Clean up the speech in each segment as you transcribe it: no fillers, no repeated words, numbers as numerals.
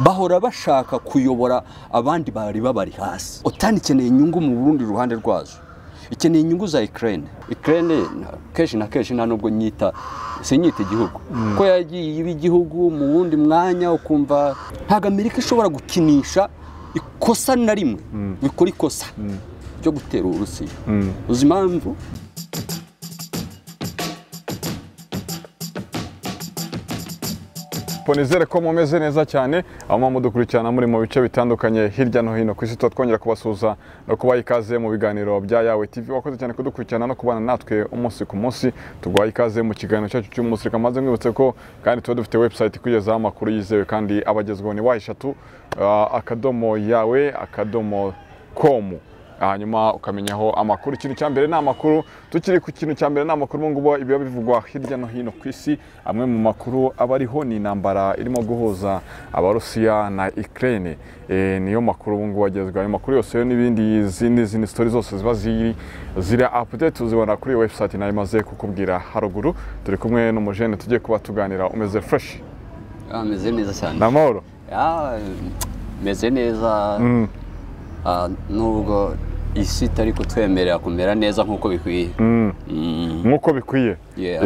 Bahora bashaka kuyobora abandi bari babari hasi. OTAN ikeneye inyungu mu Burundi ruhande rwazo, ikeneye inyungu za Ukraine. Ukraine kenshi na kenshi nta nubwo nyita sinyita igihugu, ko yagiye iba igihugu mu wundi mwanya, ukumva ntabwo Amerika ishobora gukinisha ikosa na rimwe bikora ikosa ryo gutera Uburusiya. Uzi impamvu? Nizere ko mumeze neza cyane aho mudukurikirana muri mu bice bitandukanye hirya no hino ku isi. Twongera kubasuhuza no kubaha ikaze mu biganiro bya Yawe TV. Wakoze cyane kudukurikirana no kubana natwe umunsi ku munsi. Tuguha ikaze mu kiganiro cyacu cy'umunsi. Reka maze mwibutse ko kandi tuba dufite website ikugezaho amakuru yizewe kandi abagezweho, ni www.yawe.com, hanyuma ukamenyaho amakuru. Ikintu cya mbere ni amakuru. Tukiri ku kintu cya mbere ni amakuru. Ngubu ibiba bivugwa hirya no hino ku isi, amwe mu makuru aba ariho ni intambara irimo guhuza Abarusiya na Ukraine. Niyo makuru ubu ngubu agezweho. Ayo makuru yose n'ibindi n'izindi stories zose ziba ziri update tuzibona kuri website nayo maze kukubwira haruguru. Turi kumwe n'umujene tugiye kuba tuganira. Umeze fresh? Ameze neza cyane. Namahoro? Meze neza, nubwo isi itari kutwemerera kumera neza nk'uko bikwiye. Nk'uko bikwiye.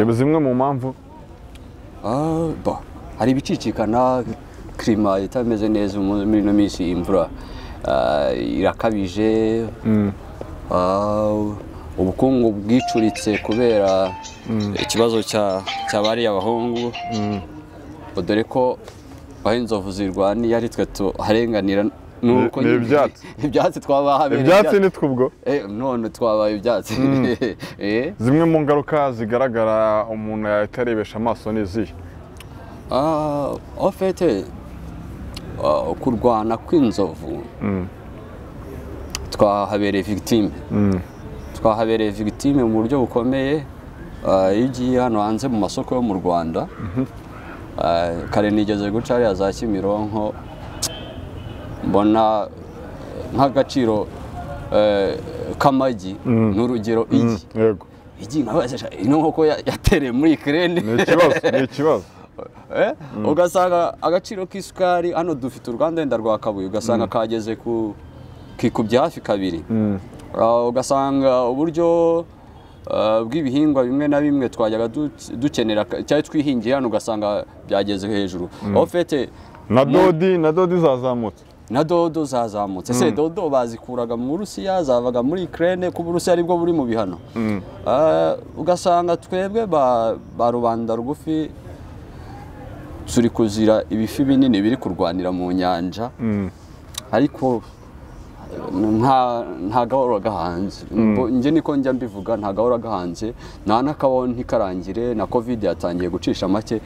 Zimwe mu mpamvu hari ibicicikana, klima itameze neza muri ino minsi, imvura irakabije, ubukungu bwicuritse kubera ikibazo cya bariya abahungu, dore ko aho inzovu zirwaniye ari twe tuharenganira. Nuko ibyatsi twabahabereye ibyatsi nitwe ubwo none twabaye ibyatsi. Zimwe mu ngaruka zigaragara umuntu yatarebesha amaso ni izihe? En fait, kurwana kw'inzovu twahabereye victime. Twahabereye victime mu buryo bukomeye. Iyo ugiye hano hanze mu masoko yo mu Rwanda, kare nigeze guca hariya za Kimironko, mbona nk'agaciro k'amagi, n'urugero igi. Igi nkabaza ino nkoko yatereye muri Ukraine. Ni ikibazo. Ugasanga agaciro k'isukari hano dufite uruganda wenda rwa Kabuye, ugasanga kageze ku kikubye hafi kabiri. Ugasanga uburyo bw'ibihingwa bimwe na bimwe twajyaga dukenera cyari twihingiye hano, ugasanga byageze hejuru. En fait, na dodi zazamutse. Na dodo zazamutse. Ese dodo bazikuraga mu Burusiya, zavaga muri Ukraine, ku Burusiya aribwo buri mu bihano. Ugasanga twebwe ba rubanda rugufi turi kuzira ibifi binini biri kurwanira mu nyanja, ariko nta gahoro gahanze. Nje niko njya mbivuga, nta gahoro gahanze, nta nakabona ntikarangire. Na Covid yatangiye gucisha make,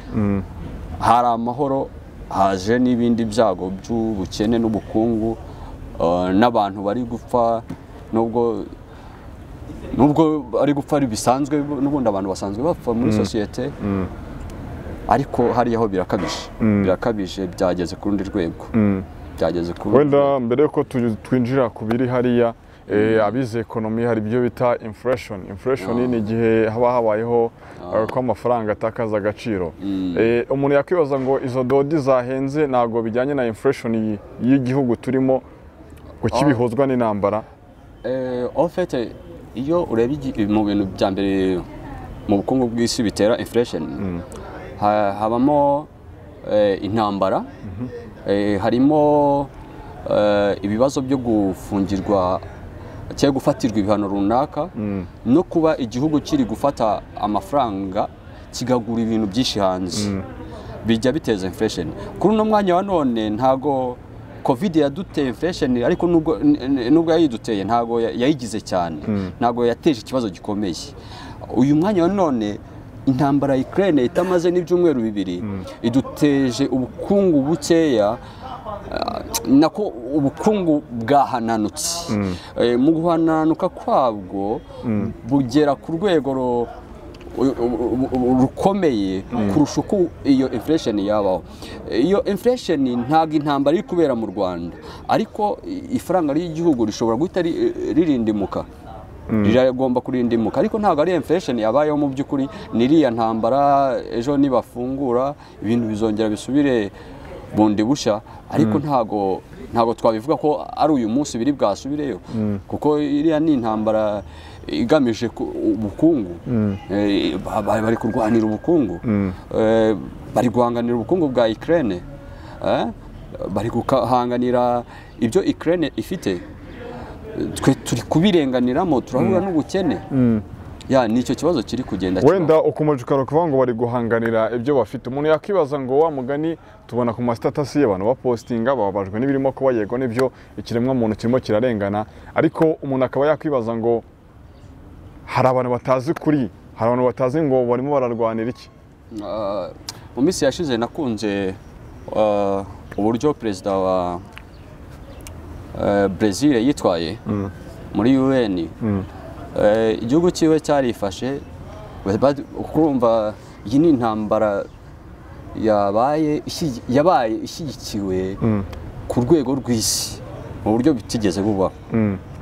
hari amahoro, haje n'ibindi byago by'ubukene n'ubukungu, n'abantu bari gupfa, nubwo ari gupfa ari bisanzwe, n'ubundi abantu basanzwe bapfa muri societe, ariko hariyaho birakabije. Birakabije, byageze ku rundi rwego. Byageze ku wenda mbere yuko twinjira ku biri hariya, abize ekonomi hari ibyo bita inflation. Inflation ni igihe haba habayeho ko amafaranga atakaza agaciro. Umuntu yakwibaza ngo izo dodi zahenze ntabwo bijyanye na inflation y'igihugu turimo, kuki bihozwa n'intambara? En fait, iyo urebye mu bintu bya mbere mu bukungu bw'isi bitera inflation, habamo intambara, harimo ibibazo byo gufungirwa cyangwa gufatirwa ibihano runaka, no kuba igihugu kiri gufata amafaranga kigagura ibintu byinshi hanze, bijya biteza inflation. Kuri uno mwanya wa none ntago Covid yaduteye inflation, ariko nubwo yayiduteye ntago yayigize cyane, ntago yateje ikibazo gikomeye. Uyu mwanya wa none intambara ya Ukraine itamaze n'ibyumweru bibiri iduteje ubukungu bukeya, nako ubukungu bwahananutse. Mu guhananuka kwabwo bugera ku rwego rukomeye kurusha uko iyo inflation yabaho. Iyo inflation ntago intambara iri kubera mu Rwanda, ariko ifaranga ry'igihugu rishobora guhita ririndimuka, riragomba kurindimuka, ariko ntago ari inflation yabayeho mu by'ukuri. Niriya ntambara ejo nibafungura ibintu bizongera bisubire bundi busha, ariko ntago twabivuga ko ari uyu munsi biri bwasubireyo, kuko iriya ni intambara igamije ubukungu. Bari kurwanira ubukungu, bari guhanganira ubukungu bwa Ukraine, bari guhanganira ibyo Ukraine ifite, twe turi kubirenganiramo, turahura n'ubukene. Ya nicyo kibazo kiri kugenda kibaho. Wenda ukomeje kuvuga ngo bari guhanganira ibyo bafite, umuntu yakwibaza ngo wa mugani tubona ku ma status y'abantu bapostinga bababajwe n'ibirimo kuba, yego nibyo ikiremwa muntu kirimo kirarengana, ariko umuntu akaba yakwibaza ngo hari abantu batazi kuri, hari abantu batazi ngo barimo bararwanira iki. Mu minsi yashize nakunze uburyo perezida wa Brazil yitwaye muri UN. Igihugu cyiwe cyarifashe, kurumva iyi ni intambara yabaye ishyigikiwe ku rwego rw'isi mu buryo bitigeze bubaho.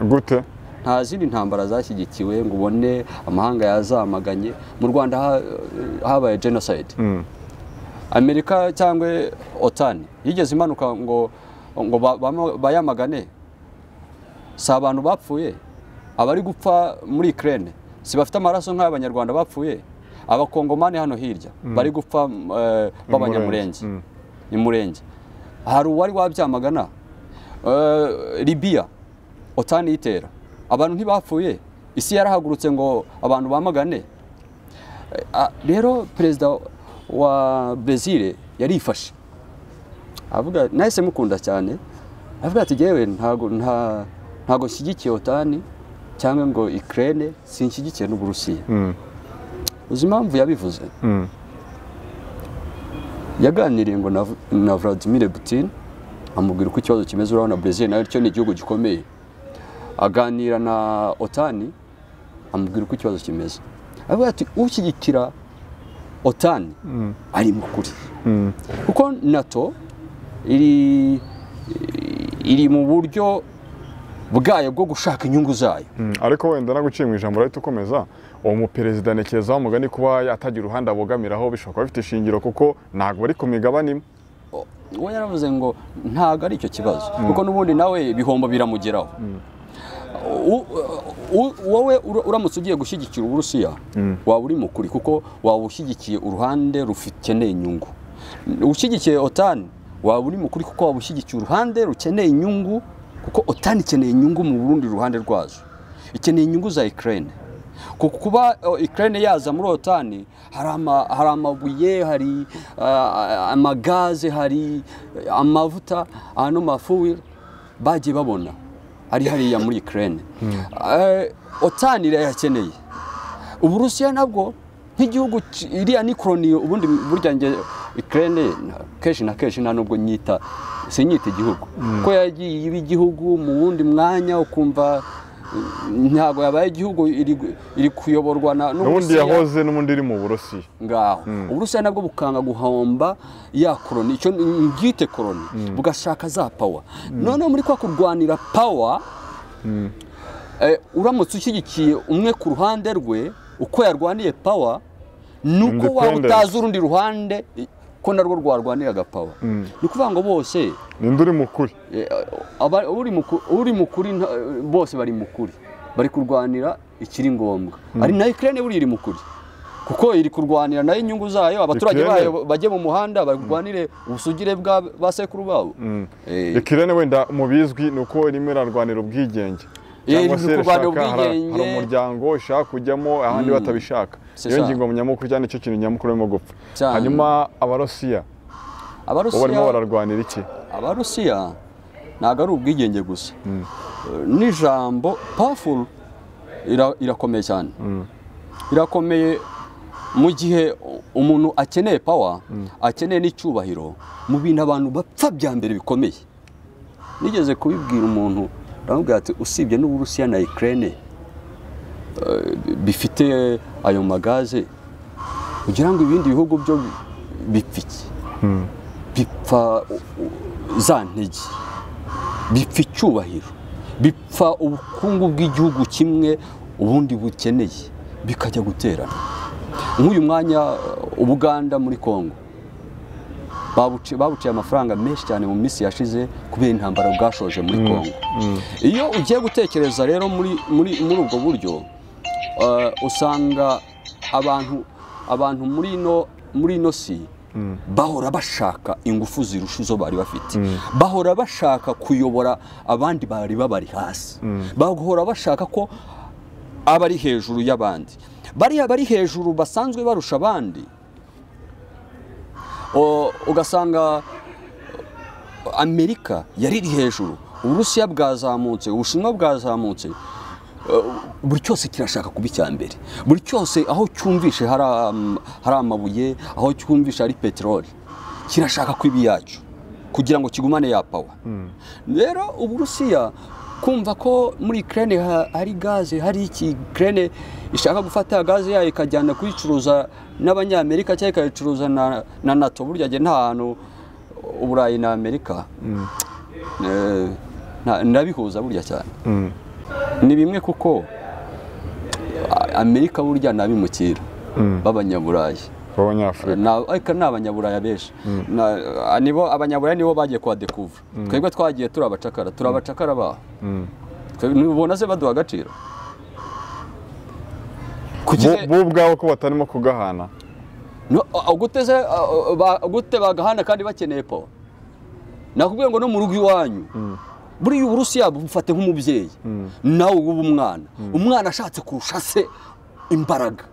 Gute? Nta zindi ntambara zashyigikiwe ngo ubone amahanga yazamaganye. Mu Rwanda habaye genocide. Amerika cyangwa OTAN yigeze imanuka ngo bayamagane? Si abantu bapfuye, abari gupfa muri Ukraine si bafite amaraso nk'abanyarwanda bapfuye, abakongomani hano hirya bari gupfa b'abanyamurenge imurenge, hari uwari wabyamagana? Libya OTAN itera abantu ntibapfuye, isi yarahagurutse ngo abantu bamagane. Rero perezida wa Brazil yarifashe, avuga, nahise mukunda cyane, avuga ati jewe ntago nshyigikiye OTAN cyangwa ngo Ukraine, sinshyigikiye n'Uburusiya. Uzi impamvu yabivuze? Yaganiriye ngo na Vladimir Putin, amubwira uko ikibazo kimeze. Urabona Brazil nayo cyo ni igihugu gikomeye. Aganira na OTAN, amubwira uko ikibazo kimeze, avuga ati ushyigikira OTAN ari mukuri, kuko NATO iri mu buryo bwayo bwo gushaka inyungu zayo. Ariko wenda naguciye mu ijambo rero tukomeza, uwo mu perezida ntekereza wa mugani kuba yatagira uruhande abogamiraho bishobora kuba bifite ishingiro, kuko ntabwo bari ku migabane imwe. We yaravuze ngo ntabwo ari icyo kibazo, kuko n'ubundi nawe ibihombo biramugeraho. Wowe uramutse ugiye gushyigikira Uburusiya waba uri mukuri, kuko waba ushyigikiye uruhande rukeneye inyungu. Ushyigikiye OTAN waba uri mukuri, kuko waba ushyigikiye uruhande rukeneye inyungu, kuko OTAN ikeneye inyungu mu rundi ruhande rwazo, ikeneye inyungu za Ukraine. Kuko kuba Ukraine yaza muri OTAN, hari amabuye, hari amagaze, hari amavuta, ano mafuwi bagiye babona ari hariya muri Ukraine. OTAN irayakeneye. Uburusiya nabwo nk'igihugu iriya ni koloni, ubundi burya nge Ukraine kenshi na kenshi nta nubwo nyita, sinyita igihugu, ko yagiye iba igihugu mu wundi mwanya ukumva ntago yabaye igihugu, iri kuyoborwa na n'ubundi yahoze n'ubundi iri mu Burusiya ngaho. Uburusiya nabwo bukanga guhomba ya koloni, icyo ngite koloni, bugashaka za power. None muri kwa kurwanira power, uramutse ushyigikiye umwe ku ruhande rwe uko yarwaniye power, nuko waba utazi urundi ruhande ko narwo rwarwaniraga power. Ni ukuvuga ngo bose ninde uri mukuri? Uri mukuri bose bari mukuri, bari kurwanira ikiri ngombwa. Ari na Ukraine buri iri mukuri, kuko iri kurwanira nayo inyungu zayo, abaturage bayo bajye mu muhanda barwanire ubusugire bwa basekuru babo. Ukraine wenda mu bizwi nuko irimo irarwanira ubwigenge, cyangwa se hari umuryango ushaka kujyamo ahandi batabishaka. Iyo ngingo nyamukuru cyane icyo kintu nyamukuru arimo gupfa. Hanyuma Abarusiya barimo bararwanira iki? Abarusiya ntago ari ubwigenge gusa, n'ijambo powerful irakomeye cyane. Irakomeye mu gihe umuntu akeneye power, akeneye n'icyubahiro mu bintu abantu bapfa bya mbere bikomeye. Nigeze kubibwira umuntu, ndamubwira ati usibye n'Uburusiya na Ukraine bifite ayo magaze, kugira ngo ibindi bihugu byo bipfa iki? Bipfa za ntege, bipfa icyubahiro, bipfa ubukungu bw'igihugu kimwe ubundi bukeneye, bikajya guterana. Nk'uyu mwanya Ubuganda muri Kongo Babuciye amafaranga menshi cyane mu minsi yashize kubera intambara bwashoje muri Kongo. Iyo ugiye gutekereza rero muri ubwo buryo, usanga abantu muri ino si bahora bashaka ingufu zirusha izo bari bafite, bahora bashaka kuyobora abandi bari babari hasi, bahora bashaka ko abari hejuru y'abandi, bariya bari hejuru basanzwe barusha abandi. Ugasanga Amerika yari iri hejuru, Uburusiya bwazamutse, Ubushinwa bwazamutse, buri cyose kirashaka kuba icya mbere, buri cyose aho cyumvishe hari amabuye, aho cyumvishe hari peteroli, kirashaka kuba iyacu kugira ngo kigumane ya power. Rero Uburusiya kumva ko muri Ukraine hari gaze, hari iki, Ukraine ishaka gufata gaze yayo ikajyana kuyicuruza n'Abanyamerika cyangwa ikayicuruza na NATO. Burya nge nta hantu Uburayi na Amerika ndabihuza burya cyane. Ni bimwe kuko Amerika burya nabimukira b'Abanyaburayi, b'Abanyafurika, ni Abanyaburayi benshi, nibo Abanyaburayi nibo bagiye kwa découvrir. Twebwe twagiye turabacakara, turabacakara baho. Ubona se baduha agaciro bo ubwabo ko batarimo kugahana? Gute bagahana kandi bakeneye po? Nakubwiye ngo no mu rugo iwanyu buriya Uburusiya bufate nk'umubyeyi, nawe uba umwana, umwana ashatse kurusha se imbaraga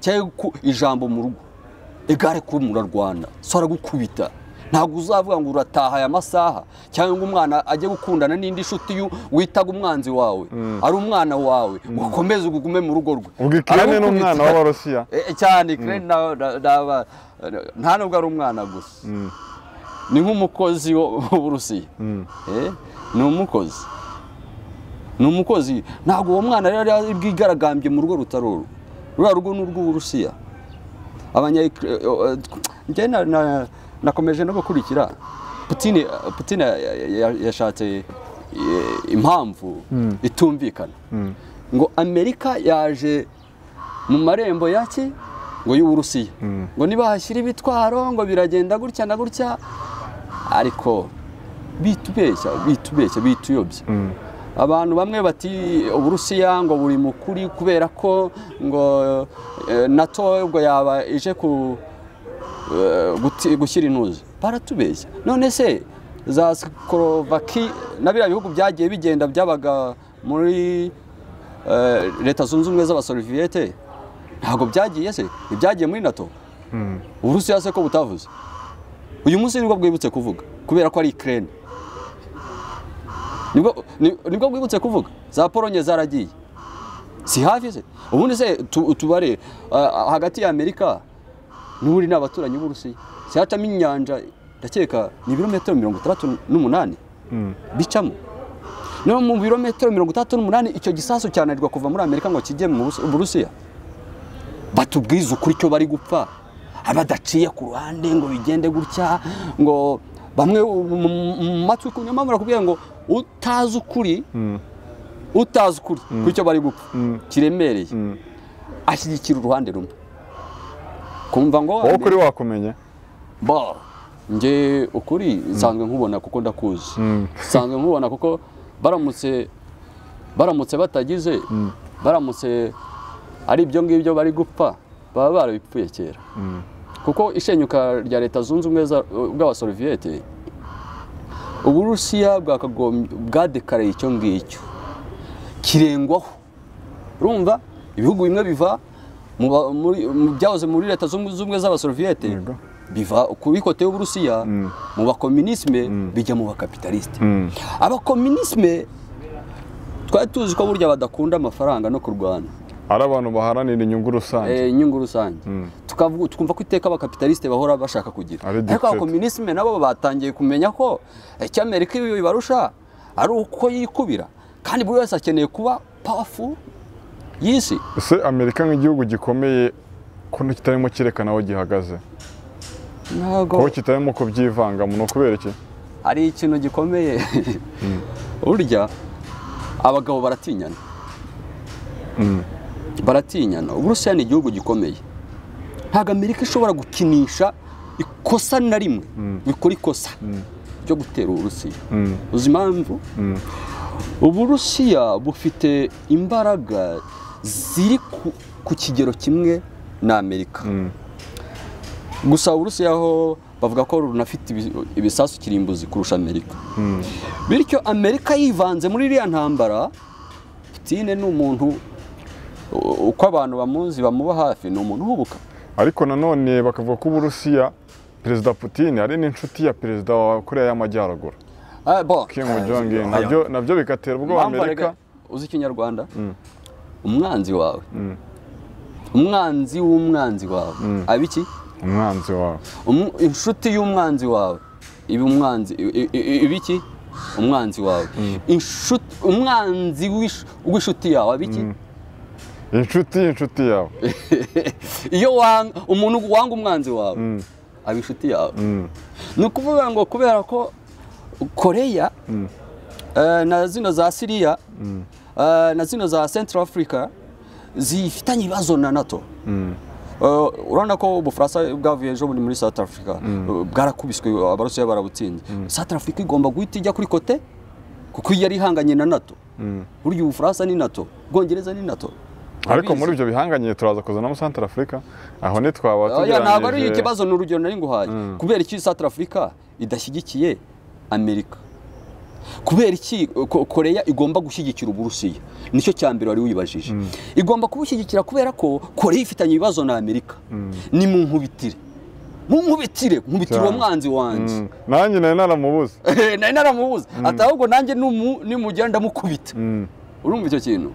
cyangwa ijambo mu rugo, egare kuba murarwana, so aragukubita. Ntabwo uzavuga ngo urataha aya masaha, cyangwa ngo umwana ajye gukundana n'indi nshuti witaga umwanzi wawe, ari umwana wawe, ngo ukomeze ugume mu rugo rwe. Ubwo Ukraine ni umwana w'Abarusiya cyane. Ukraine nta nubwo ari umwana gusa, ni nk'umukozi w'Uburusiya. Ni umukozi, ni umukozi. Ntabwo uwo mwana rero yari bwigaragambye mu rugo rutaruru, ruriya rugo ni urw'Uburusiya. Njye nakomeje no gukurikira Putin yashatse impamvu itumvikana, ngo Amerika yaje mu marembo yaki ngo y'Uburusiya, ngo nibahashyira ibitwaro ngo biragenda gutya na gutya, ariko bitubeshya bitubeshya bituyobya. Abantu bamwe bati Uburusiya ngo buri mukuri kubera ko ngo NATO ubwo yaba ije ku gushyira intuzi, baratubeshya. None se za Slovaki na biriya bihugu byagiye bigenda byabaga muri Leta Zunze Ubumwe z'Abasoviyete, ntabwo byagiye se? Ibyagiye muri NATO. Uburusiya se ko butavuze? Uyu munsi nibwo bwibutse kuvuga kubera ko ari Ukraine, nibwo bwibutse kuvuga. Za Polonye zaragiye, si hafi se? Ubundi se tubare hagati ya Amerika n'uri n'abaturanyi b'Uburusiya, cyatamo inyanja ndakeka ni ibirometero 68 bicamo. No mu birometero 68 icyo gisasu cyananirwa kuva muri Amerika ngo kijye mu Burusiya. Batubwiza ukuri cyo bari gupfa, abadaciye ku ruhande ngo bigende gutya, ngo bamwe mu matwi kunyama barakubwira ngo utazi ukuri, utazi ukuri kucyo bari gupfa kiremereye, ashyigikira uruhande rumwe. Kumva ngo wowe ukuri wakumenye? Ba nge ukuri nsanzwe nkubona kuko ndakuzi, nsanzwe nkubona kuko baramutse batagize, baramutse ari ibyo ngibyo bari gupfa baba barabipfuye kera. Kuko ishenyuka rya Leta Zunze Ubumwe bw'Abasoviyete, Uburusiya bwadekaraye icyo ngicyo kirengwaho. Urumva ibihugu bimwe biva mu byahoze muri Leta Zunze Ubumwe z'Abasoviyete biva kuri kote y'Uburusiya mu bakomunisme bijya mu bakapitaliste. Abakomunisme twari tuzi ko burya badakunda amafaranga no kurwana, ari abantu baharanira inyungu rusange, inyungu rusange. Tukavuga tukumva ko iteka abakapitaliste bahora bashaka kugira, ariko abakomunisme nabo batangiye kumenya ko icyo Amerika ibarusha ari uko yikubira, kandi buri wese akeneye kuba powerful y'isi. Ese Amerika nk'igihugu gikomeye ko kitarimo cyerekana aho gihagaze, ntago ko kitarimo kubyivanga mu kubera iki? Ari ikintu gikomeye. Burya abagabo baratinyana, baratinyana. Uburusiya ni igihugu gikomeye, ntabwo Amerika ishobora gukinisha ikosa na rimwe bikora ikosa ryo gutera Uburusiya. Uzi impamvu? Uburusiya bufite imbaraga ziri ku kigero kimwe na Amerika. Gusa Uburusiya ho bavuga ko runafite ibisasu kirimbuzi kurusha Amerika. Bityo Amerika yivanze muri iriya ntambara, Putin ni umuntu uko abantu bamuzi bamuba hafi, ni umuntu uhubuka. Ariko nanone bakavuga ko Uburusiya Perezida Putin ari n'inshuti ya Perezida wa Korea y'Amajyaruguru Kim Jong Un, nabyo bigatera ubwoba Amerika. Uzi Ikinyarwanda? Umwanzi wawe, umwanzi w'umwanzi wawe aba iki? Umwanzi wawe. Inshuti y'umwanzi wawe iba umwanzi, iba iki? Umwanzi wawe. Umwanzi w'inshuti yawe aba iki? Inshuti y'inshuti yawe. Iyo umuntu wanga umwanzi wawe aba inshuti yawe. Ni ukuvuga ngo kubera ko Korea na zino za Syria na zino za Central Africa zifitanye ibibazo na NATO. Urabona ko Ubufaransa bwavuye ejo bundi muri South Africa, bwarakubiswe, Abarusiya barabutsinze. South Africa igomba guhita ijya kuri kote kuko yari ihanganye na NATO. Burya Ubufaransa ni NATO, Ubwongereza ni NATO. Ariko muri ibyo bihanganye turaza kuzanamo Central Africa, aho ntitwaba tugereranyije. Ntabwo ari ikibazo, ni urugero nari nguhaye. Kubera iki South Africa idashyigikiye Amerika? Kubera iki Korea igomba gushyigikira Uburusiya? Nicyo cya mbere wari wibajije. Igomba kubushyigikira kubera ko Korea ifitanye ibibazo na Amerika. Ni mu nkubitire, nkubitire uwo mwanzi wanjye. Nanjye nari naramubuze. Nari naramubuze. Ati ahubwo nanjye nimugera ndamukubita. Urumva icyo kintu?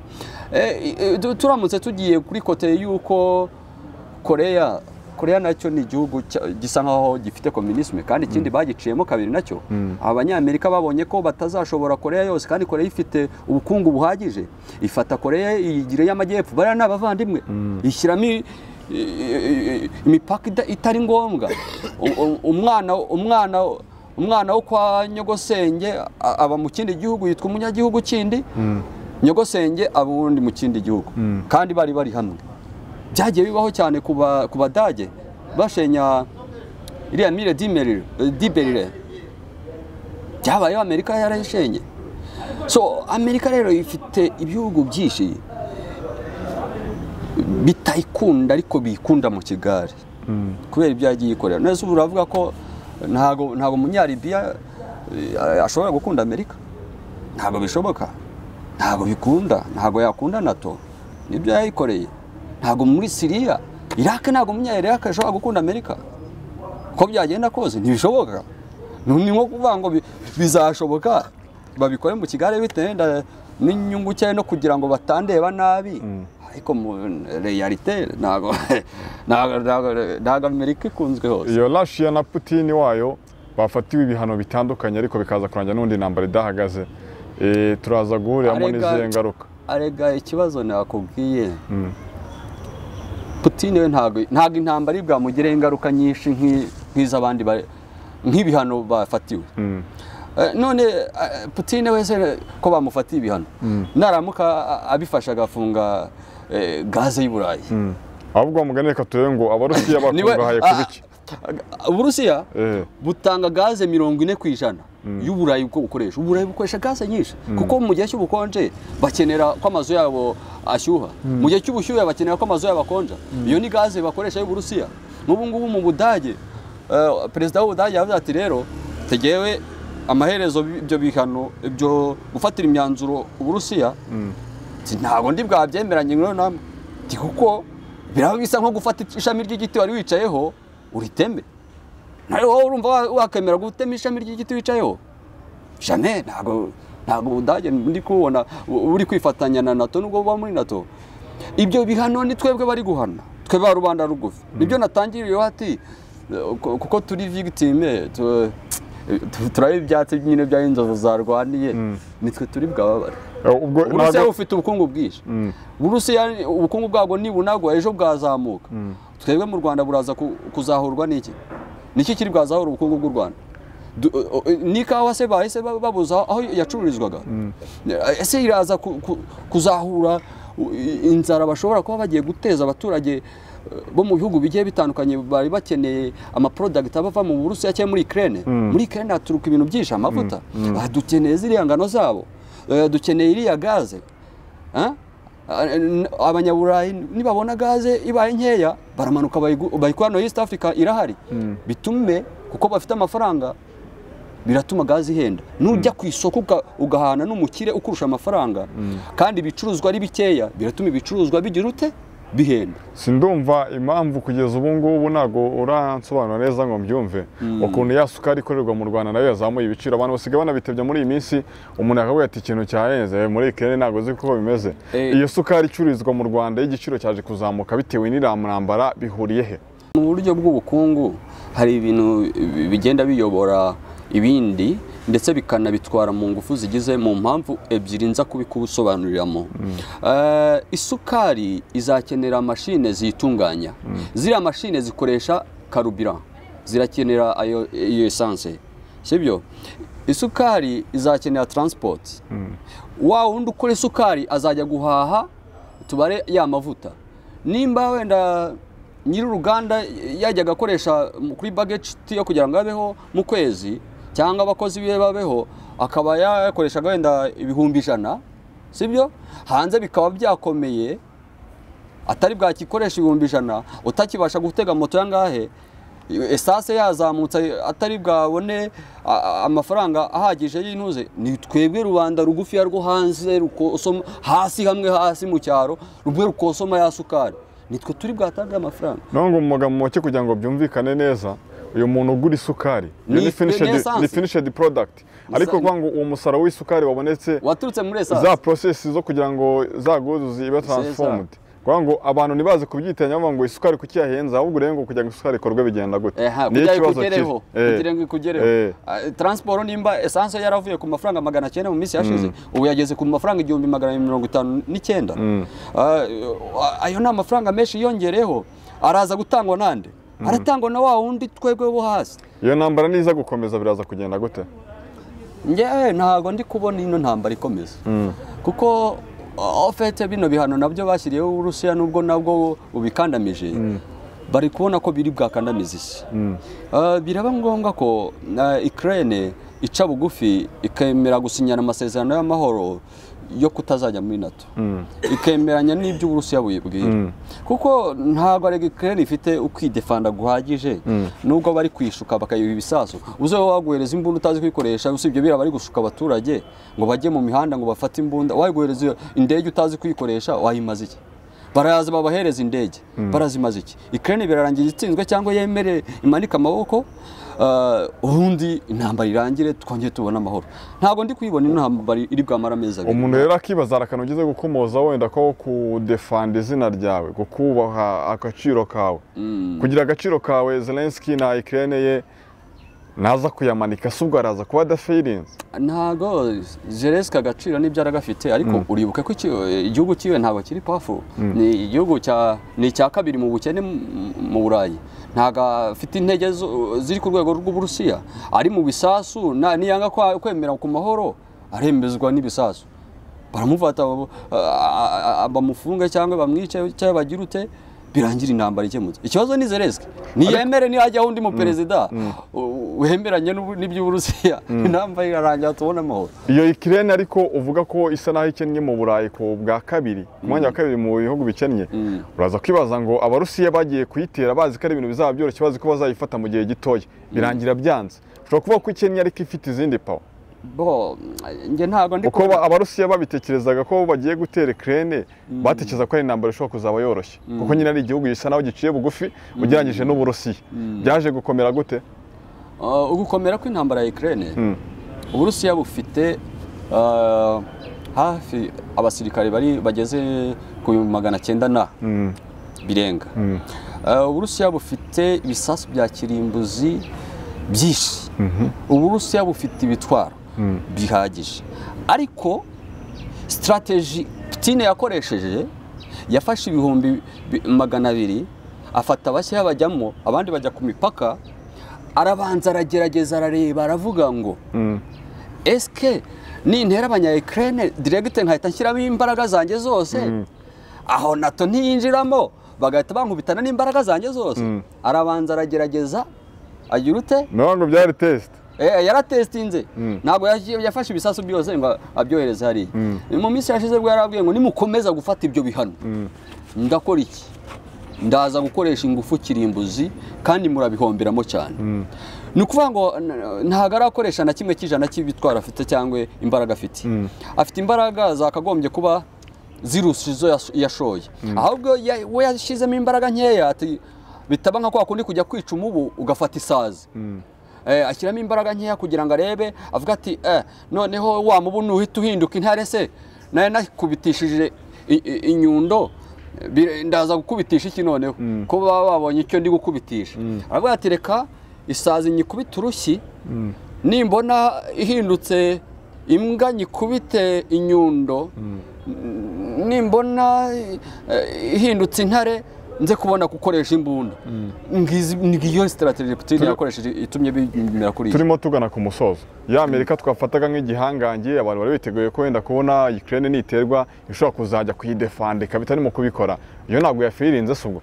Turamutse tugiye kuri kote y'uko Korea nacyo ni igihugu gisa nkaho gifite communisme, kandi ikindi bagiciyemo kabiri nacyo. Abanyamerika babonye ko batazashobora Korea yose, kandi Korea ifite ubukungu buhagije, ifata Korea iyigira y'amajyepfo, bariya ni abavandimwe, ishyiramo imipaka itari ngombwa. Umwana wo kwa nyogosenge aba mu kindi gihugu yitwa umunyagihugu kindi, nyogosenge aba uwundi mu kindi gihugu, kandi bari hamwe. Byagiye bibaho cyane ku Badage bashenya iriya mire di Berlin, byabayeho, Amerika yarayishenye. So Amerika rero ifite ibihugu byinshi bitayikunda ariko bikunda mu kigari kubera ibyo yagiye ikorera. None ubu uravuga ko ntago umunyalibiya ashobora gukunda Amerika? Ntabwo bishoboka, ntabwo bikunda, ntabwo yakunda NATO nibyo yayikoreye. Ntabwo muri Syria, Iraq, ntabwo umunya-Iraq ashobora gukunda Amerika. Uko byagenda kose ntibishoboka. Ni nko kuvuga ngo bizashoboka babikore mu kigare bitewe n'inyungu cyane no kugira ngo batandeba nabi, ariko mu realite ntabwo Amerika ikunzwe hose. Iyo Russia na Putin wayo bafatiwe ibihano bitandukanye, ariko bikaza kurangira n'undi ntambara idahagaze. Turaza guhuriramo n'izihe ngaruka? Arega ikibazo nakubwiye, Putin we ntabwo intambara bwamugireho ingaruka nyinshi nk'iz'abandi nk'ibihano bafatiwe. None Putin wese ko bamufatiye ibihano, naramuka abifasha agafunga gaze y'Uburayi. Ahubwo mugane reka turebe ngo Abarusiya bakungahaye ku biki. Uburusiya butanga gaze 40% y'Uburayi bwo bukoresha. Uburayi bukoresha gaze nyinshi kuko mu gihe cy'ubukonje bakenera ko amazu yabo ashyuha, mu gihe cy'ubushyuhe bakenera ko amazu yabo akonja. Iyo ni gaze bakoresha y'Uburusiya. N'ubu ngubu mu Budage, Perezida w'Ubudage yavuze ati rero tegewe amaherezo ibyo bihano ibyo gufatira imyanzuro Uburusiya, ntabwo ndi bwabyemeranye namwe, kuko biraba bisa nko gufata ishami ry'igiti wari wicayeho uriteme. Nawe wowe urumva wakemera gutema ishami ry'igiti wicayeho? Jamais. Ntabwo Ubudage ndi kubona uri kwifatanya na NATO nubwo buba muri NATO. Ibyo bihano ni twebwe bari guhana, twe ba rubanda rugufi. Nibyo natangiriyeho ati kuko turi victime, turabe ibyatsi nyine bya inzovu zarwaniye, nitwe turi bwababara. Uburusiya bufite ubukungu bwinshi. Uburusiya ubukungu bwabwo nibunagwa ejo bwazamuka. Twebwe mu Rwanda buraza kuzahurwa n'iki? Niki kiri bwazahura ubukungu bw'u Rwanda? N'ikawa se bahise babuza aho yacururizwaga. Ese iraza kuzahura inzara bashobora kuba bagiye guteza abaturage bo mu bihugu bigiye bitandukanye bari bakeneye ama product abava mu Burusiya cyangwa muri Ukraine. Muri Ukraine haturuka ibintu byinshi, amavuta, dukeneye ziriya ngano zabo, dukeneye iriya gaze. Abanyaburayi nibabona gaze ibaye nkeya baramanuka bayikura no East Africa irahari, bitume kuko bafite amafaranga biratuma gaze ihenda. Nujya ku isoko ugahana n'umukire ukurusha amafaranga kandi ibicuruzwa ari bikeya, biratuma ibicuruzwa bigira ute bihenda. Sindumva impamvu kugeza ubu ngubu ntago uransobanura neza ngo mbyumve ukuntu ya sukari ikorerwa mu Rwanda nayo yazamuye ibiciro. Abantu basigaye banabitebya muri iyi minsi, umuntu akavuga ati ikintu cyahenze muri Ukraine ntago uzi uko bimeze. Iyo sukari icururizwa mu Rwanda y'igiciro cyaje kuzamuka bitewe n'irambara bihuriye he? Mu buryo bw'ubukungu hari ibintu bigenda biyobora ibindi ndetse bikanabitwara mu ngufu zigize mu mpamvu ebyiri nza kubikubusobanuriramo. Isukari izakenera mashine ziyitunganya. Ziriya mashine zikoresha carburant, zirakenera iyo essence, sibyo? Isukari izakenera transport. Wa wundi ukora isukari azajya guhaha tubare ya mavuta. Nimba wenda nyiri uruganda yajyaga akoresha kuri baggage yo kugira ngo abeho mu kwezi cyangwa abakozi bibe babeho, akaba yakoreshaga wenda 100,000, sibyo? Hanze bikaba byakomeye atari bwakikoresha 100,000, utakibasha gutega moto yangahe, esase yazamutse atari bwabone amafaranga ahagije y'intuze. Ni twebwe rubanda rugufi rwo hanze rukosoma hasi hamwe hasi mu cyaro rumwe rukosoma ya sukari, nitwe turi bwatange amafaranga. Nongo mu magambo make kugira ngo byumvikane neza, uyu muntu ugura isukari ni finished product, ariko kwa ngo uwo musaruro w'isukari wabonetse waturutse muri essence, za process zo kugira ngo za goods zibe transformed, kwa ngo abantu nibaze kubyitanya bavuga ngo isukari kuki yahenze, ahubwo rero ngo kugira ngo isukari ikorwe bigenda gute? Ni ikibazo kugira ngo ikugereho. Transport nimba essence yaravuye ku mafaranga 900 mu minsi yashize, ubu yageze ku mafaranga 1259. Ayo ni amafaranga menshi yongereho, araza gutangwa nande? Aratangwa na wa wundi twebwe bo hasi. Iyo ntambara niza gukomeza biraza kugenda gute? Ngewe ntago ndi kubona ino ntambara ikomeza, kuko ofete bino bihano nabyo bashyiriyeho Uburusiya nubwo nabwo ubikandamije, bari kubona ko biri bwakandamiza isi. Biraba ngombwa ko Ukraine ica bugufi ikemera gusinyana amasezerano y'amahoro yo kutazajya muri NATO, ikemeranya n'ibyo Uburusiya buyibwira, kuko ntabwo ari Ukraine ifite ukwidefanda guhagije. Nubwo bari kwishuka bakayiba ibisasu, uze waguhereza imbunda utazi kuyikoresha, usibye bira bari gushuka abaturage ngo bajye mu mihanda ngo bafate imbunda, waguhereza indege utazi kuyikoresha wayimaze iki? Baraza babahereza indege barazimaze iki? Ukraine birarangira itsinzwe cyangwa yemere imanika amaboko, ubundi intambara irangire twongeye tubona amahoro. Ntabwo ndi kuyibona intambara iri bwamara amezi abiri. Umuntu rero akibaza arakano ugeze gukomoza wenda ko kudefanda izina ryawe, kukubaha agaciro kawe, kugira agaciro kawe Zelensky na Ukraine ye naza kuyamanika subwo araza kuba adafeirinze. Ntago Zelensky agaciro n'ibyo aragafite, ariko uribuke ko igihugu kiwe ntabwo kiri powerful. Ni igihugu cya ni cya kabiri mu bukene mu Burayi, ntago afite intege ziri ku rwego rw'Uburusiya, ari mu bisasu niyanga kwemera ku mahoro arembezwa n'ibisasu, baramufata bamufunga cyangwa bamwice cyangwa bagira ute, birangira intambara ikemutse. Ikibazo ni Zelensky niyemere ni hajya undi mu president wemeranye n'iby'Uburusiya, intambara irarangira tubona amahoro. Iyo Ukraine ariko uvuga ko isa naho ikennye mu Burayi ku bwa kabiri, ku mwanya wa kabiri mu bihugu bikennye, uraza kwibaza ngo Abarusiya bagiye kuyitera bazi ko ari ibintu bizaba byoroshye, bazi ko bazayifata mu gihe gitoya, birangira byanze. Ushobora kuvuga ko ikennye ariko ifite izindi power. Bo nge ntago ndi uko Abarusiya babitekerezaga ko bagiye gutera Ukraine, batekereza ko ari intambara ishobora kuzaba yoroshye, kuko nyine ari igihugu gisa naho giciye bugufi ugereranyije n'Uburusiya. Byaje gukomera gute? Ugukomera kw'intambara ya Ukraine, Uburusiya bufite hafi abasirikare bari bageze ku 900 na birenga. Uburusiya bufite ibisasu bya kirimbuzi byinshi. Uburusiya bufite ibitwaro bihagije, ariko strategy Putin yakoresheje, yafashe 200,000 afata abashya bajyamo, abandi bajya ku mipaka, arabanza aragerageza arareba aravuga ngo eske nintera abanya Ukraine direct nkahita nshyiramo imbaraga zanjye zose, aho NATO ntiyinjiramo, bagahita bankubitana n'imbaraga zanjye zose. Arabanza aragerageza agira ute? Ntabwo byari test. Yaratestinze. Ntabwo yafashe ibisasu byose ngo abyohereze hariya. Mu minsi yashize bwo yarabwiye ngo nimukomeza gufata ibyo bihano, ndakora iki? Ndaza gukoresha ingufu kirimbuzi kandi murabihomberamo cyane. Ni ukuvuga ngo ntabwo arakoresha na kimwe cy'ijana cy'ibitwaro afite cyangwa imbaraga afite. Afite imbaraga zakagombye kuba zirusha izo yashoye. Ahubwo we yashyizemo imbaraga nkeya, ati bitaba nka kwa kundi kujya kwica umubu ugafata isazi. Ashyiramo imbaraga nkeya kugira ngo arebe, avuga ati noneho wa mubu nuhita uhinduka intare se, nayo nakubitishije inyundo, ndaza gukubitisha iki noneho ko baba babonye icyo ndi gukubitisha. Aravuga ati reka isazi nyikubite urushyi, nimbona ihindutse imbwa nyikubite inyundo, nimbona ihindutse intare nze kubona gukoresha imbunda. Ngiyo strategy Putin yakoresheje itumye bimera kuri. Turimo tugana ku musozo. Ya Amerika twafataga nk'igihangange, abantu bari biteguye ko wenda kubona Ukraine niterwa ishobora kuzajya kuyidefanda bitarimo kubikora. Iyo ntabwo yafirinze se ubwo.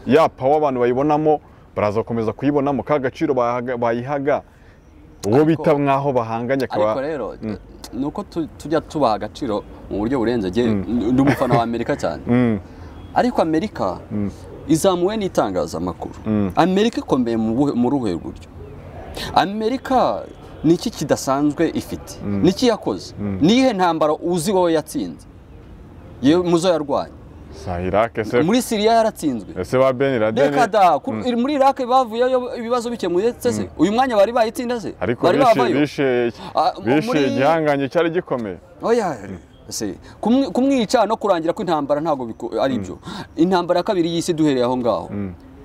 Ya power abantu bayibonamo baraza gukomeza kuyibonamo ka gaciro bayihaga uwo bita nkaho bahanganye akaba. Ariko rero nuko tujya tubaha agaciro mu buryo burenze, je ndi umufana wa Amerika cyane. Ariko Amerika izamuwe n'itangazamakuru. Amerika ikomeye mu ruhe buryo. Amerika niki kidasanzwe ifite? Niki yakoze? Nihe ntambara uzi wowe yatsinze? Muzo yarwanye. Sa Iraq se muri Syria yaratsinzwe. Ese ba Ben Laden. Reka da, muri Iraq bavuyeyo ibibazo bikemuye se. Uyu mwanya bari bayitsinda se. Bari babayo. Bishe igihanganye cyari gikomeye. Oya. Se kumwica no kurangira kw'intambara ntago ari byo. Intambara ya kabiri y'isi duhereye aho ngaho.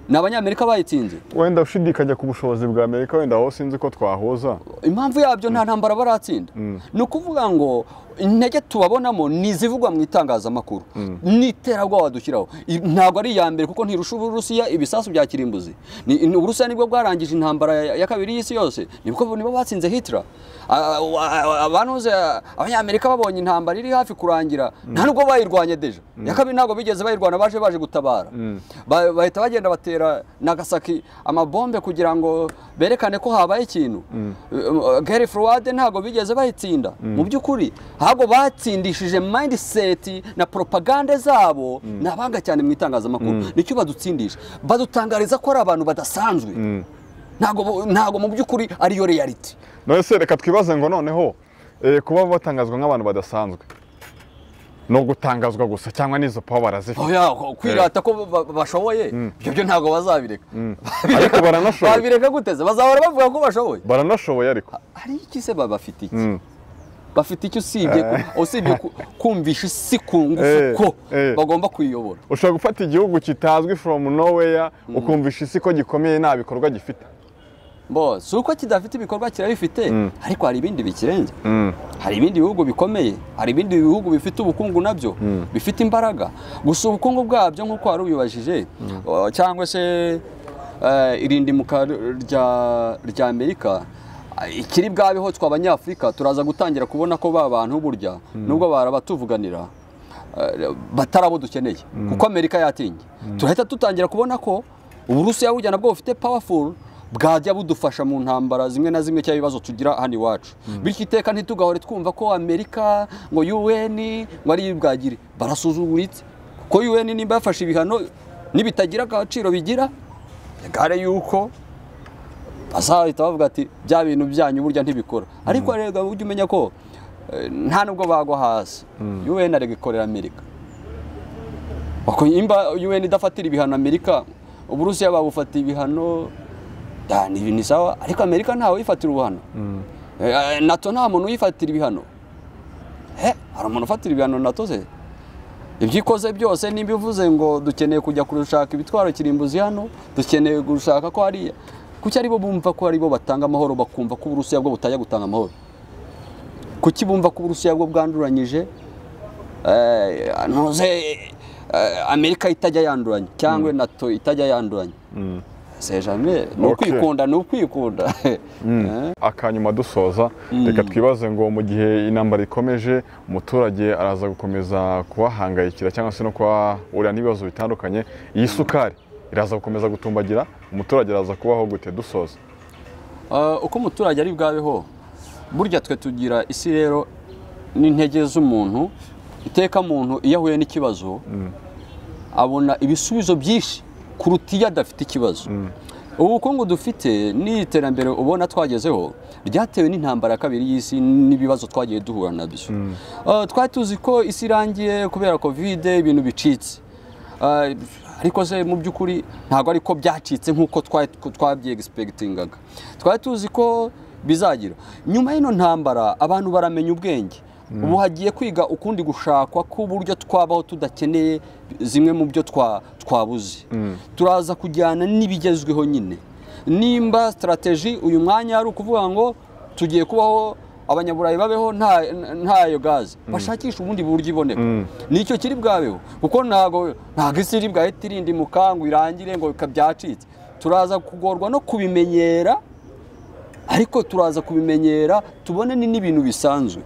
Ni abanyamerika bayitsinze. Wenda ushidikanya ku bushobozi bwa Amerika, wenda aho sinzi ko twahoza. Impamvu yabyo nta ntambara baratsinda. Ni ukuvuga ngo intege tubabonamo ni izivugwa mu itangazamakuru. N'iterabwoba dushyiraho. Ntabwo ari iya mbere kuko ntirusha Uburusiya ibisasu bya kirimbuzi. Uburusiya nibwo bwarangije intambara ya kabiri y'isi yose. Nibwo nibo batsinze Hitler. Abanuze abanyamerika babonye intambara iri hafi kurangira, nta nubwo bayirwanye deja. Ya kabiri ntabwo bigeze bayirwana, baje gutabara. Bahita bagenda batera Nagasaki amabombe kugira ngo berekane ko habaye ikintu. Gary Froide ntabwo bigeze bayitsinda. Mu by'ukuri ahubwo batsindishije mindset na propaganda zabo, nabanga cyane mu itangazamakuru. Nicyo badutsindisha, badutangariza ko ari abantu badasanzwe. Ntago mu by'ukuri ariyo reality. None se reka twibaze ngo noneho kuba batangazwa nk'abantu badasanzwe no gutangazwa gusa cyangwa nizo power barazifite? Oya, kwirata ko bashoboye ibyo byo ntago bazabireka. Ariko baranashoboye. Babireka guteze, bazahora bavuga ko bashoboye. Baranashoboye ariko. Ari iki se bafite iki? Bafite icyo usibye kumvisha isi ku ngufu ko bagomba kuyiyobora. Ushobora gufata igihugu kitazwi from nowhere ukumvisha isi ko gikomeye nta bikorwa gifite. Bo, si uko kidafite ibikorwa kirabifite, ariko hari ibindi bikirenze. Hari ibindi bihugu bikomeye, hari ibindi bihugu bifite ubukungu nabyo, bifite imbaraga. Gusa ubukungu bwabyo nk'uko wari ubibajije, cyangwa se irindimuka rya Amerika, ikiri bwabeho twe abanyafurika turaza gutangira kubona ko ba bantu burya nubwo barabatuvuganira batarabo dukeneye, kuko Amerika yatinye. Turahita dutangira kubona ko Uburusiya burya nabwo bufite powerful bwajya budufasha mu ntambara zimwe na zimwe cyangwa ibibazo tugira hano iwacu. Bityo iteka ntitugahore twumva ko Amerika ngo UN ngo ari bwagire, barasuzuguritse. Kuko UN nimba yafashe ibihano nibitagira agaciro bigira, gare yuko bazahita bavuga ati bya bintu byanyu burya ntibikora. Ariko rero ujye umenya ko nta nubwo bagwa hasi. UN ari gukorera Amerika. Bako imba UN idafatira ibihano Amerika, Uburusiya babufatiye ibihano, ni ibintu sawa, ariko Amerika ntawe yifatira ubuhano. NATO nta muntu uyifatira ibihano. Hari umuntu ufatira ibihano NATO se? Ibyo ikoze byose nimba ivuze ngo dukeneye kujya kurushaka ibitwaro kirimbuzi hano, dukeneye gushaka ko hariya. Kuki aribo bumva ko aribo batanga amahoro, bakumva ko Uburusiya bwo butajya gutanga amahoro? Kuki bumva ko Uburusiya bwo bwanduranyije Amerika itajya yanduranya cyangwa NATO itajya yanduranya? C'est jamais ni ukwikunda, ni ukwikunda. Akanyuma dusoza, reka twibaze ngo mu gihe intambara ikomeje umuturage araza gukomeza kubahangayikira cyangwa se no kuhahurira n'ibibazo bitandukanye, iyi sukari iraza gukomeza gutumbagira, umuturage araza kubaho gute? Dusoza. Uko umuturage ari bwabeho, burya twe tugira isi rero n'intege z'umuntu. Iteka muntu iyo ahuye n'ikibazo abona ibisubizo byinshi kuruta iyo adafite ikibazo. Ubukungu dufite n'iterambere ubona twagezeho ryatewe n'intambara ya kabiri y'isi n'ibibazo twagiye duhura nabyo. Twari tuzi ko isi irangiye kubera Covid, ibintu bicitse, ariko se mu by'ukuri ntabwo ariko byacitse nk'uko twabye-expectingaga. Twari tuzi ko bizagira nyuma y'ino ntambara abantu baramenya ubwenge. Ubu hagiye kwiga ukundi gushakwa k'uburyo twabaho tudakeneye zimwe mu byo twabuze. Turaza kujyana n'ibigezweho nyine. Nimba strategy uyu mwanya ari ukuvuga ngo tugiye kubaho abanyaburayi babeho ntayo gaze, bashakisha ubundi buryo iboneka, nicyo kiri bwabeho, kuko ntago isi iri bwahita irindi mukangu irangire ngo byacitse. Turaza kugorwa no kubimenyera, ariko turaza kubimenyera tubone ni n'ibintu bisanzwe.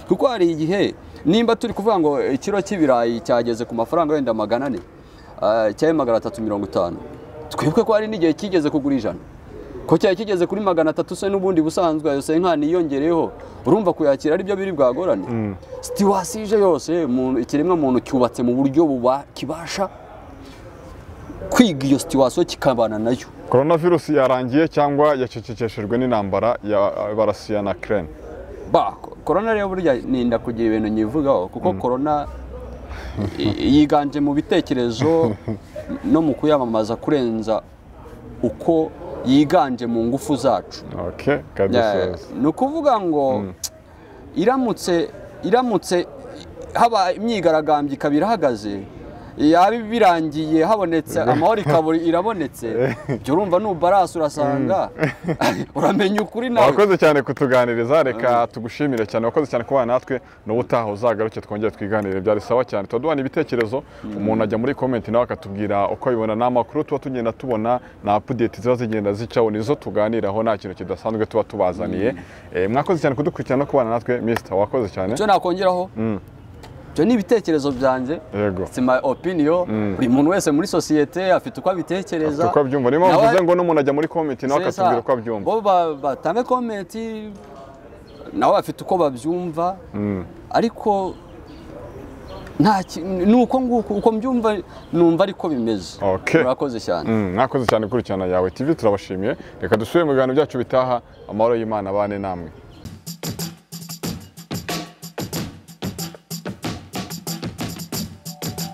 Kuko hari igihe nimba turi kuvuga ngo ikiro cy'ibirayi cyageze ku mafaranga wenda 400 cyangwa 350, twibuke ko hari n'igihe kigeze kugura 100, ko cyari kigeze kuri 300 se n'ubundi busanzwe ayo se nka niyongereyeho, urumva kuyakira ari byo biri bwagorane. Situation yose ikiremwa muntu cyubatse mu buryo kibasha kwiga iyo situation kikabana nayo. Coronavirus yarangiye cyangwa yacecekeshejwe n'intambara ya Barasiya na Ukraine? Ba corona rero burya ninda kugira ibintu nyivugaho, kuko corona yiganje mu bitekerezo no mu kuyamamaza kurenza uko yiganje mu ngufu zacu. Okay, kabisa. Ni ukuvuga ngo iramutse haba imyigaragambyo ikaba irahagaze, yabi birangiye habonetse amahoro ikaburi irabonetse, byo urumva nubarasa urasanga uramenya ukuri nawe. Wakoze cyane kutuganiriza, reka tugushimire cyane, wakoze cyane kubana natwe, n'ubutaha uzagaruke twongere twiganire, byari sawa cyane. Tuduhana ibitekerezo, umuntu ajya muri comment nawe akatubwira uko abibona, n'amakuru tuba tugenda tubona na update ziba zigenda zicaho nizo tuganiraho, nta kintu kidasanzwe tuba tubazaniye. Mwakoze cyane kudukurikirana no kubana natwe, Mr. wakoze cyane. Icyo nakongeraho Ibyo ni ibitekerezo byanjye, it's my opinion. Buri muntu wese muri societe afite uko abitekereza, uko abyumva. Niyo mpamvu mvuze ngo n'umuntu ajya muri comment nawe akatubwira uko abyumva. Bo batange comment nawe afite uko babyumva, ariko nta nuko nguko uko mbyumva numva ariko bimeze. Murakoze cyane. Mwakoze cyane gukurikirana Yawe TV, turabashimiye. Reka dusubire mu biganiro byacu bitaha. Amahoro y'Imana abane namwe.